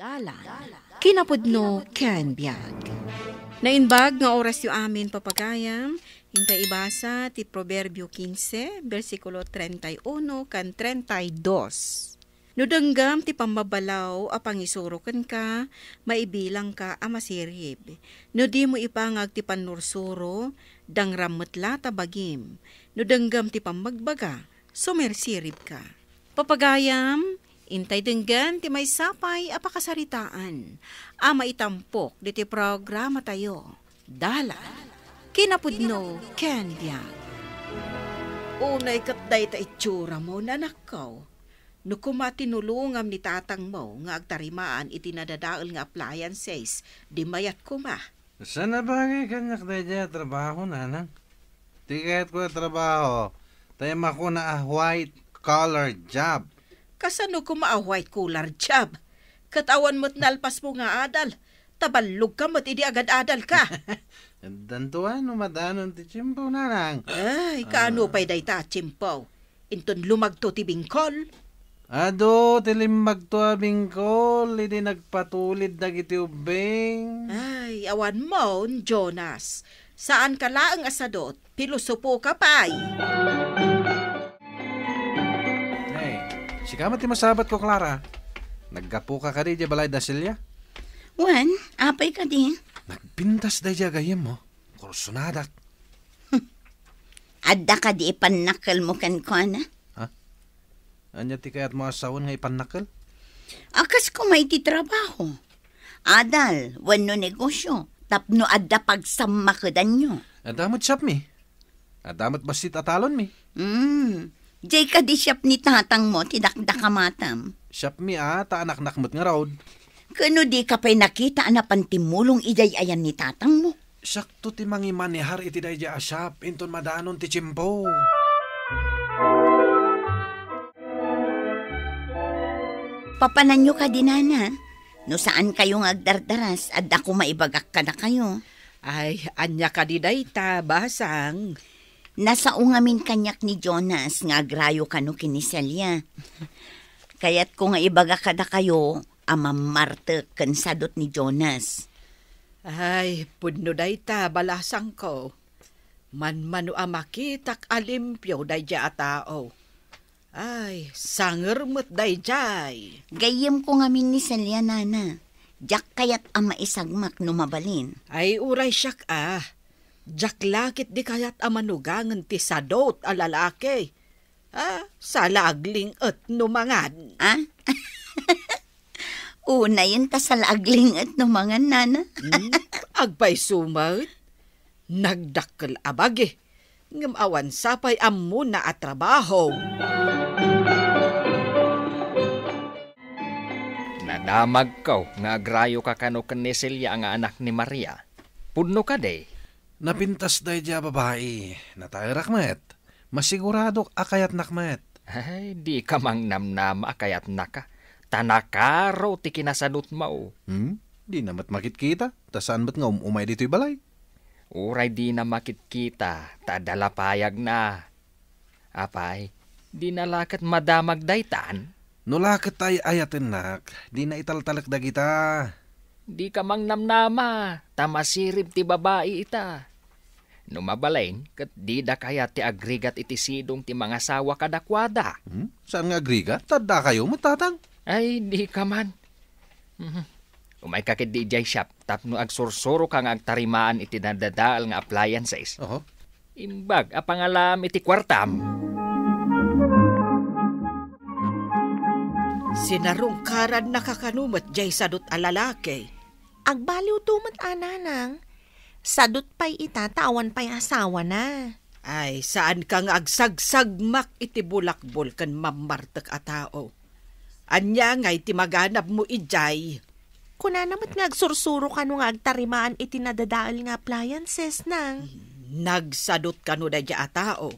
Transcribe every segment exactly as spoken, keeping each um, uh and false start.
Dalan, kinapudno ken biag. Naimbag nga orasyo amin, papagayam, intay ibasa ti Proverbio quince, bersikulo treinta y uno kan treinta y dos. No denggem ti pammabalaw a pangisuro kenka, maibilangka a masirib. No dimo ipangag ti pannursuro, dangram met la ta bagim. No denggem ti pammagbaga, sumirsiribka. Papagayam, intay denggen ti maysa pay a pakasaritaan a maitampok ditoy programatayo, Dalan, Kinapudno ken Biag. Unay ket dayta itsuramo, nanakko. No koma tinulongam ni tatangmo nga agtarimaan iti nadadael nga appliances, di mayat koma. Saan a bagay kaniak daydiay a trabaho, nanang? Ti kayatko a trabaho, tay makuna a white collar job. Kasano koma a white collar job? Ket awan met nalpasmo nga adal, ta ballogka met idi agad-adalka. Addanto a no madanon ti tiempo, nanang. Ay, kaano pay dayta a tiempo? Inton lumagto ti bingkol? Adu ti limmagto a bingkol idi nagpatulid dagiti ubbing. Ay, awan mon, Jonas. Saanka laeng a sadut, pilosopoka pay. Ay, sika met ti masabatko, Clara. Naggapuka kadi idiay balay da Celia? Wen, apay kadi? Nagpintas daydiay a gayyemmo. Kursunadak. Adda kadi ipannakkelmo kenkuana? Ha? Ania ti kayatmo a sawen nga ipannakkel? A, kas koma iti trabaho, adal wenno negosio tapno adda pagsammakedanyo. Adda met siapmi. Adda met bassit a talonmi. Hmm. Diay kadi siap ni tatangmo ti dakdakamatam? Siapmi a, ta anaknak met ngarud. Ken no dika pay nakita a napan timmulong idiay ayan ni tatangmo? Siakto ti mangimanehar iti daydiay a siap inton madanon ti tiempo. Papananyo kadi, nana? No saankayo nga agdardaras, adda koma ibagak kadakayo. Ay, ania kadi dayta, basang? Nasao ngamin kaniak ni Jonas nga agrayo kano ken ni Celia. Kayatko nga ibaga kadakayo a mammartek ken sadut ni Jonas. Ay, pudno dayta, balasangko. Manmano a makitak a limpio daydiay a tao. Ay, sanger met daydiay. Gayyemko ngamin ni Celia, nana. Diak kayat a maisagmak no mabalin. Ay, uray siak a. Diak la ketdi kayat a manugangen ti sadut a lalaki. Ah, saan la agling-et no mangan. Ah? Unayen ta saan la agling-et no mangan, nana. Hmm, agpayso met. Nagdakkel a bagi, ngem awan sapay ammona a trabaho. Nadamagko nga agrayoka kano ken ni Celia nga anak ni Maria. Pudno kadi? Napintas daydiay a babai, nataerak met. Masiguradok a kayatnak met. Ay, dika mangnamnama a kayatnaka, ta nakaro ti kinasadutmo. Hmm? Dina met makitkita, ta saan met nga um-umay ditoy balay. Uray dina makitkita, ta adda la payagna. Apay, dina la ket madamag daytan? No la ket ay-ayatennak, dina italtalek dagita. Dika mangnamnama, ta masirib ti babai ita. No mabalin, ket dida kayat ti agrigat iti sidong ti mangasawa kadakuada. Hmm? Saan nga agrigat? Ta addakayo met, tatang. Ay, dika man. Mhm. Umayka ketdi idiay shop tapno agsursuroka nga agtarimaan iti nadadael nga appliances. Oho. Imbag a pangalaam iti kuartam. Sinarungkarannaka kano met diay sadut a lalaki. Agbaliwto met a, nanang. Sadut pay ita ta awan pay asawana. Ay, saanka nga agsagsagmak iti bulakbol ken mammartek a tao. Ania ngay ti maganabmo idiay? Kunana met nga agsursuro kano nga agtarimaan iti nadadael nga appliances, nang. Nagsadut kano daydiay a tao.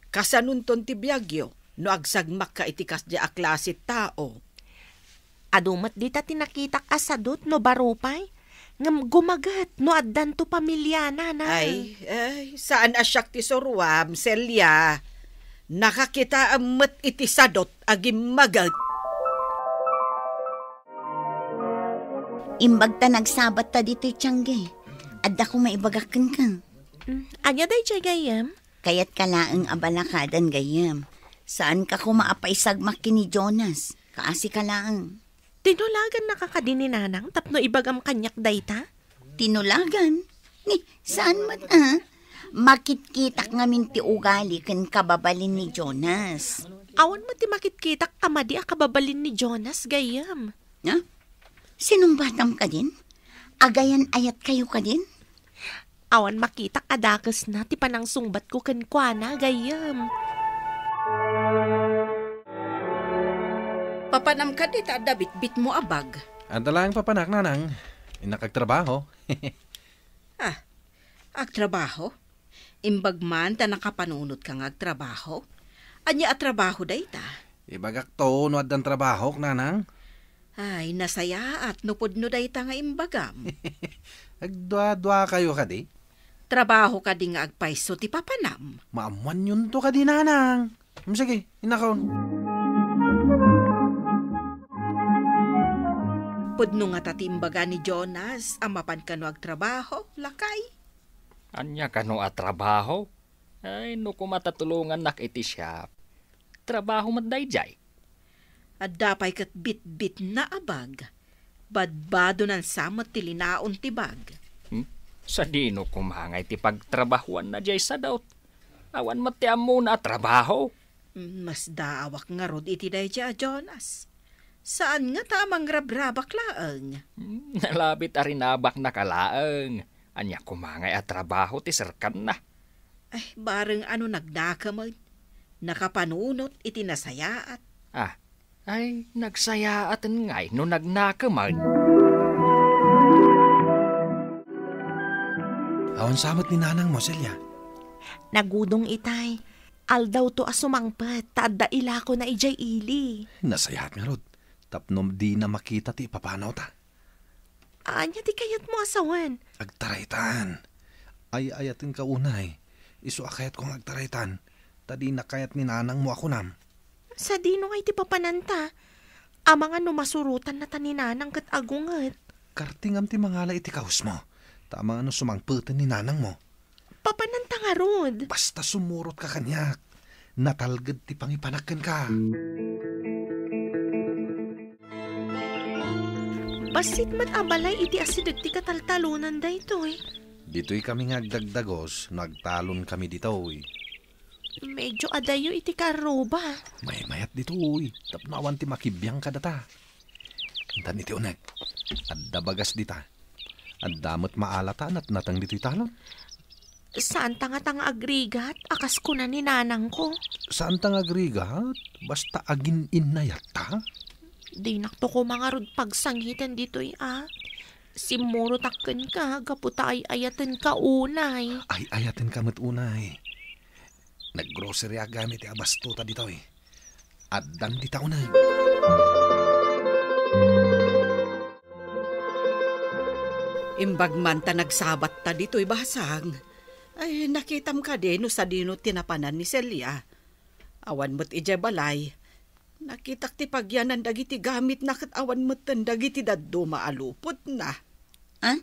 Kasanonton ti biagyo no agsagmakka iti kasdiay a klase tao? Adu met dita ti nakitak a sadut no baro pay, ngem gumaget no addanto pamiliana, nana. Ay, ay, saan a siak ti suroam, Celia. Nakakitaem met iti sadut a gimmaget. Imbag ta nagsabat ta ditoy tiangge. Adda koma ibagak kenka. Mm, ania daydiay, gayyem? Kayatka laeng a balakadan, gayyem. Saanka koma a paisagmak ken ni Jonas. Kaasika laeng. Tinulagannaka kadi ni Nanang tapno ibagam kaniak dayta? Tinulagan? Ni, saan met, a? Makitkitak ngamin ti ugali ken kababalin ni Jonas. Awan met ti makitkitak a madi a kababalin ni Jonas, gayyem. Ha? Sinungbatam kadin? Agayan-ayatkayo kadin? Awan makitak a dakesna ti panangsungbatko kenkuana, gayyem. Papanam kadi ta adda bitbitmo a bag? Adda laeng papanak, Nanang. Innak agtrabaho. Ah, agtrabaho? Imbag man ta nakapanunotka nga agtrabaho? Ania a trabaho dayta? Ibagakto no addan trabahok, Nanang. Ay, nasayaat no pudno dayta nga imbagam. Agdua-duakayo kadi? Trabaho kadi nga agpayso ti papanam? Maammoanyonto kadi, Nanang. Mm, sige, innakon. Pudno ngata ti imbaga ni Jonas a mapan kano agtrabaho, lakay? Ania kano a trabaho? Ay, no koma ta tulongannak iti siak, trabaho met daydiay. Adda pay ket bitbitna a bag. Badbadonan sa met ti linaon ti bag. Hmm? Sadino koma ngay ti pagtrabahoanna diay sadut? Awan met ti ammona a trabaho. Hmm, masdaawak ngarud iti daydiay a Jonas. Saan ngata a mangrabrabak laeng? Hmm, nalabit a rinabaknaka laeng. Ania koma ngay a trabaho ti serkanna? Ay, bareng a no nagnakemen, nakapanunot iti nasayaat. Ah, ay, nagsayaaten ngay no nagnakemen. Awan sa met ni nanangmo, Celia? Nagudong itay. Aldawto a sumangpet ta adda ilakona idiay ili. Nasayaat ngarud, tapno dina makita ti ipapanawta. Ania ti kayatmo a sawen? Agtaraytan. Ay-ayatenka unay. Isu a kayatko nga agtaraytan, ta dina kayat ni nanangmo a kunam. Sadino ngay ti papananta? Amangan no masurotannata ni nanang ket agunget. Kartingam ti mangala iti kawesmo, ta amangan no sumangpeten ni nanangmo. Papananta ngarud. Basta sumurotka kaniak. Natalged ti pangipanak kenka. Bassit met a balay iti asideg ti kataltalonan daytoy. Ditoy kami nga agdagdagos no agtalon kami ditoy. Medyo adayo iti karruba. Maymayat ditoy, tapno awan ti makibiang kadata. Intan iti uneg. Adda bagas dita. Adda met maalata a natnateng ditoy talon. Saanta ngata nga agrigat a kas kuna ni nanangko? Saanta nga agrigat, basta agin-innayatta. Dinakto koma ngarud pagsangiten ditoy a. Simmurotak kenka gapu ta ay-ayatenka unay. Ay-ayatenka met unay. Naggrocery agami ti abastota ditoy. Addan dita uneg. Imbag man ta nagsabatta ditoy basang. Ay, nakitam kadi no sadino ti napanan ni Celia? Awan met idiay balay. Nakitak ti pagyanan dagiti gamitna ket awan metten dagiti dadduma a lupotna. Ah?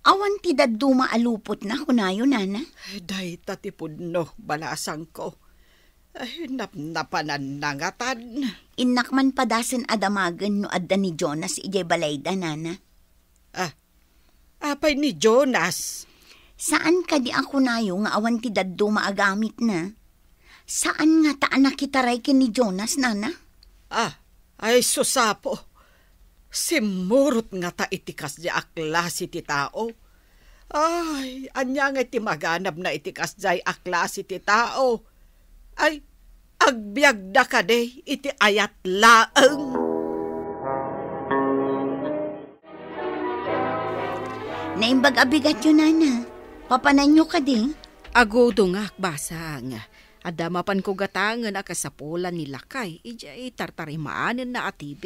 Awan ti dadduma a lupotna, kunayo, nana? Dayta ti pudno, balasangko. Ay, napnapananna ngatan. Innak man padasen a damagen no adda ni Jonas idiay balayda, nana. Ah, apay ni Jonas? Saan kadi a kunayo nga awan ti dadduma a gamitna? Saan ngata a nakitaray ken ni Jonas, nana? Ah, ay, susapo. Simmurot ngata iti kasdi a klase ti tao. Ay, ania ngay ti maganabna iti kasdiay a klase ti tao? Ay, agbiagda kadi iti ayat laeng. Naimbag a bigatyo, nana. Papananyo kadi? Agudongak, basang. Adda mapanko gatangen a kasapulan ni lakay idiay tartarimaanenna a T V.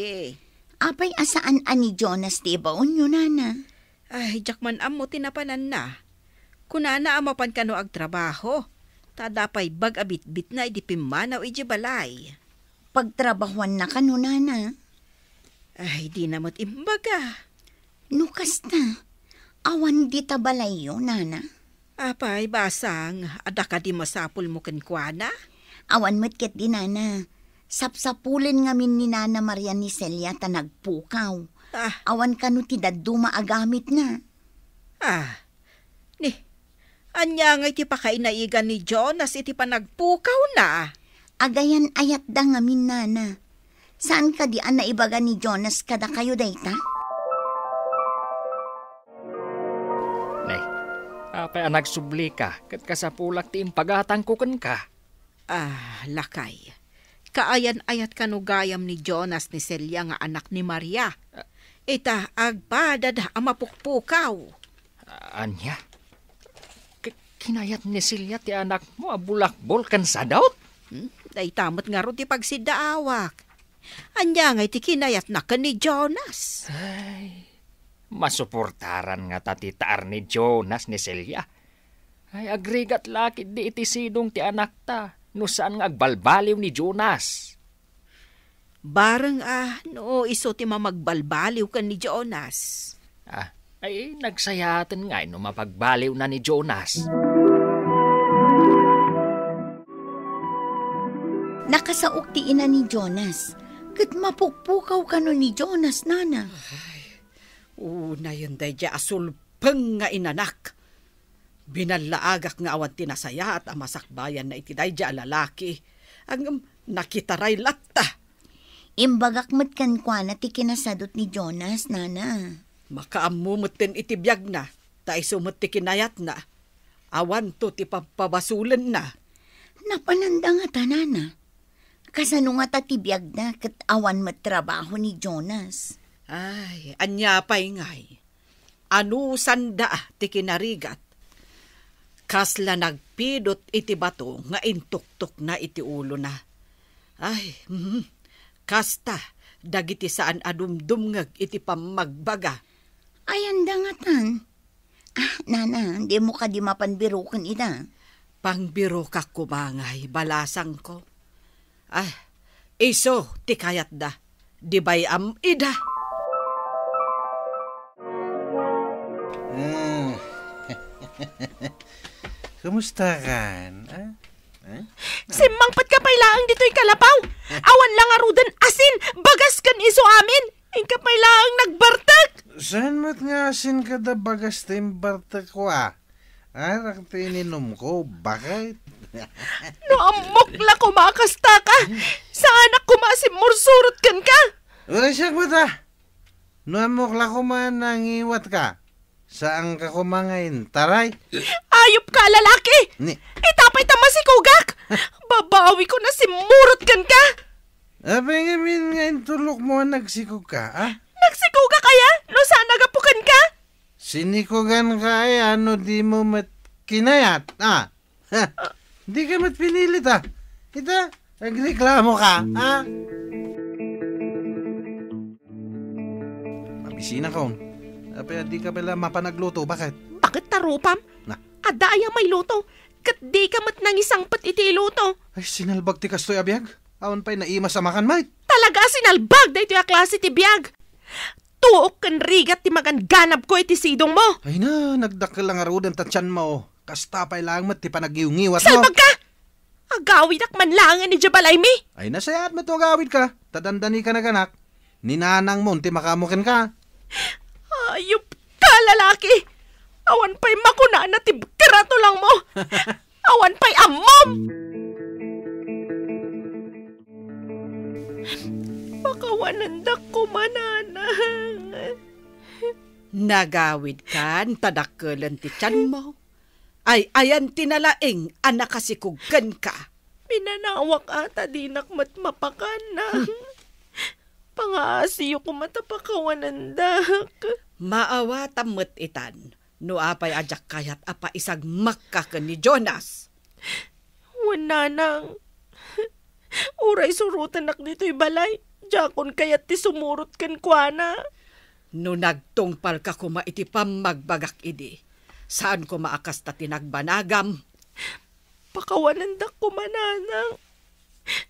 Apay a saan a ni Jonas ti ibaonyo, nana? Ay, diak man ammo ti napananna. Kunana a mapan kano agtrabaho, ta adda pay bag a bitbitna idi pimmanaw idiay balay. Pagtrabahoanna kano, nana? Ay, dina met imbaga. No kasta, awan dita balayyo, nana? Apay, basang, adda kadi masapulmo kenkuana? Awan met ketdi, nana. Sapsapulen ngamin ni Nana Maria ni Celia ta nagpukaw. Ah. Awan kano ti dadduma a gamitna. Ah, ni, ania ngay ti pakainaigan ni Jonas iti panagpukawna? Agayan-ayatda ngamin, nana. Saan kadi a naibaga ni Jonas kadakayo dayta? Nay, apay a nagsublika ket kasapulak ti impagatangko kenka? Ah, lakay. Kaayan-ayat kano gayam ni Jonas ni Celia nga anak ni Maria. Ita, agpadada a mapukpukaw. Ania? K-, kinayat ni Celia ti anakmo a bulakbol ken sadot? Hmm? Dayta met ngarud ti pagsiddaawak. Ania ngay ti kinayatna ken ni Jonas? Ay, masuportaran ngata ti taar ni Jonas ni Celia. Ay, agrigat la ketdi iti sidong ti anakta, no saan nga agbalbaliw ni Jonas. Bareng a, no isu ti mamagbalbaliw ken ni Jonas. Ah, ay, nagsayaten ngay no mapagbaliwna ni Jonas. Nakasaok ti ina ni Jonas, ket mapukpukaw kano ni Jonas, nana. Ay, unayen daydiay a sulpeng nga inanak. Binallaagak nga awan ti nasayaat a masakbayanna iti daydiay a lalaki. Ngem nakitaray latta. Imbagak met kenkuana ti kinasadot ni Jonas, nana. Makaammo metten iti biagna, ta isu met ti kinayatna. Awanto ti pabpabasolenna. Napananda ngata, nana. Kasano ngata ti biagna ket awan met trabaho ni Jonas? Ay, ania pay ngay? Anusanda ti kinarigat. Kasla nagpidot iti bato nga intuktokna iti ulona. Ay, mhm. Kasta, dagiti saan a dumdumngeg iti pammagbaga. Ayanda ngatan? Ah, nana, dimo kadi mapan biroken ida? Pangbirokak koma ngay, balasangko. Ah, isu ti kayatda. Di bay-am ida. Ah. Kumusta kan? Ah? Ah? Simmangpetka pay laeng ditoy kalapaw. Awan la ngaruden asin, bagas ken isu amin. Inka pay laeng nagbartek. Saan met nga asin kada bagas ti imbartekko, a? Ay, rakti ininumko, bakit? No ammok la koma a kasta ka, saanak koma a simmursurot kenka. Uray siak met, a. No ammok la koma a nangiwat ka, saanka koma nga intaray? Ayup ka a lalaki! Ni- Ita pay ta masikugak! Babawikon a simmurot kenka! Apay ngamin nga intulokmo a nagsikog ka, a? Nagsikugak aya? No saan a gapu kenka? Sinikugan ka aya no dimo met kinayat, a? Ha? Di ka met pinilit, a? Ita, agreklamo ka, a? Mabisina ka, on. Apay a di ka pala mapan agluto, bakit? Bakit tarupam? Na. Adda aya mailuto? Ket di ka met nangisangpet iti iluto. Ay, sinalbag ti kastoy a biag. Awan pay naimas a makan met. Talaga a sinalbag daytoy a klase ti biag. Tuok ken rigat ti magan-ganabko iti sidongmo. Ay na, nagdakkel la ngaruden ta tianmo. Kasta pay laeng met ti panagngiwngiwatmo. Salbag ka! Agawidak man laengen idiay balaymi. Ay, nasayaat met no agawid ka. Ta dandani ka naganak. Ni nanangmo ti makaammo kenka. Ayup ka, lalaki! Awan pay makunana ti karatulangmo! Awan pay ammom! Pakawanendak koma, nanang. Nagawid kan ta dakkelen ti tianmo. Ay-ayan ti nalaing a nakasikog kenka. Pinanawak a ta dinak met mapakan, nang. Pangaasiyo koma ta pakawanendak. Maawatam met itan no apay a diak kayat a paisagmakka ken ni Jonas. Wen, nanang. Uray surotenak ditoy balay, diakon kayat ti sumurot kenkuana. No nagtungpalka koma iti pammagbagak idi, saan koma a kasta ti nagbanagam. Pakawanendak koma, nanang.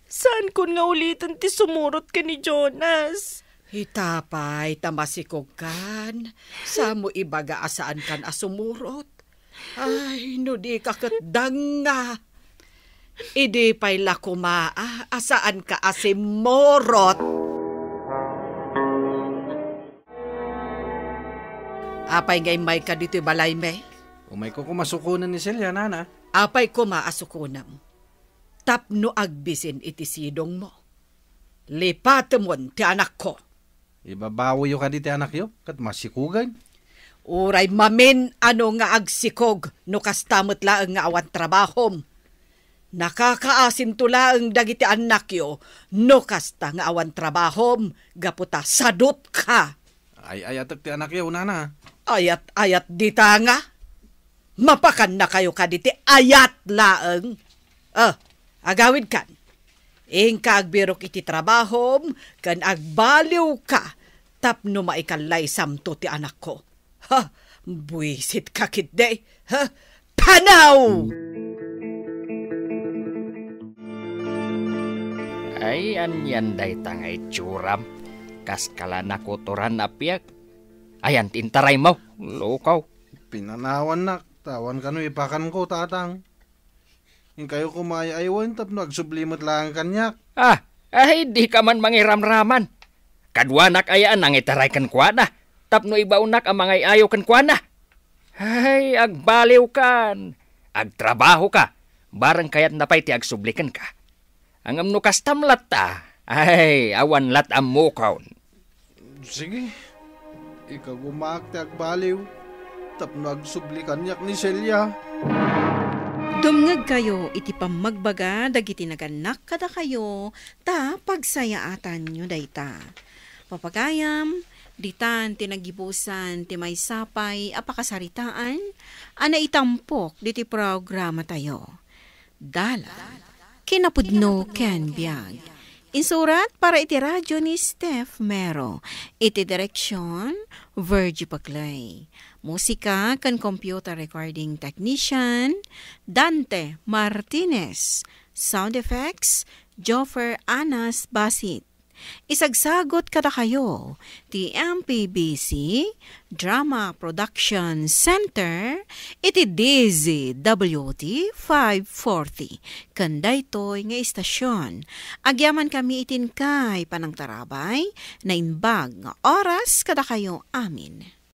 Saankon nga uliten ti sumurot ken ni Jonas. Ita pay ta masikogkan, samo ibaga a saankan a sumurot. Ay, no di ka ket danga. Idi pay la koma a, a saanka a simmurot. Apay nga immayka ditoy balaymi? Umayko koma sukonen ni Celia, nana. Apay koma a sukonem? Tapno agbisin iti sidongmo. Lipatemon ti anakko. Ibabawiyo kadi ti anakyo, ket masikogen? Uray mamin-ano nga agsikog no kasta met laeng nga awan trabahom. Nakakaasinto laeng dagiti annakyo no kasta nga awan trabahom gapu ta sadutka. Ay-ayatek ti anakyo, nana. Ayat-ayat dita nga. Mapakannakayo kadi ti ayat laeng. Ah, agawidkan. Inka agbirok iti trabahom ken agbaliwka tapno maikallaysamto ti anakko. Ha, buisitka ketdi. Ha, panaw! Ay, anian dayta nga itsuram? Kas kala nakutoran a piek. Ayan ti intaraymo, lukaw. Pinanawannak, ta awan kano ipakanko, tatang. Inkayo koma ay-aywen tapno agsubli met laeng kaniak. Ah, ay, dika man mangiramraman. Kaduanak aya a nangitaray kenkuana, tapno ibawnak a mangay-ayo kenkuana. Ay, agbaliwkan. Agtrabahoka. Bareng kayatna pay ti agsubli kenka. Ngem no kastam latta, ay, awan lat ammokon. Sige, ikagumaak ti agbaliw, tapno agsubli kaniak ni Celia. Dumngegkayo iti pammagbaga dagiti nagannak kadakayo, ta pagsayaatanyo dayta. Papagayam, ditan ti nagibusan ti maysa pay a pakasaritaan a naitampok diti programatayo. Dalan, kinapudno ken biag. Insurat para iti radyo ni Steph Mero. Iti direksyon, Virgie Paclay. Musika ken computer recording technician, Dante Martinez. Sound effects, Joffer Anas Basit. Isagsagut kadakayo ti M P B C Drama Production Center iti D Z W T five forty. Ken daytoy nga istasyon, agyamankami iti inkay panangtarabay, naimbag nga oras kadakayo amin.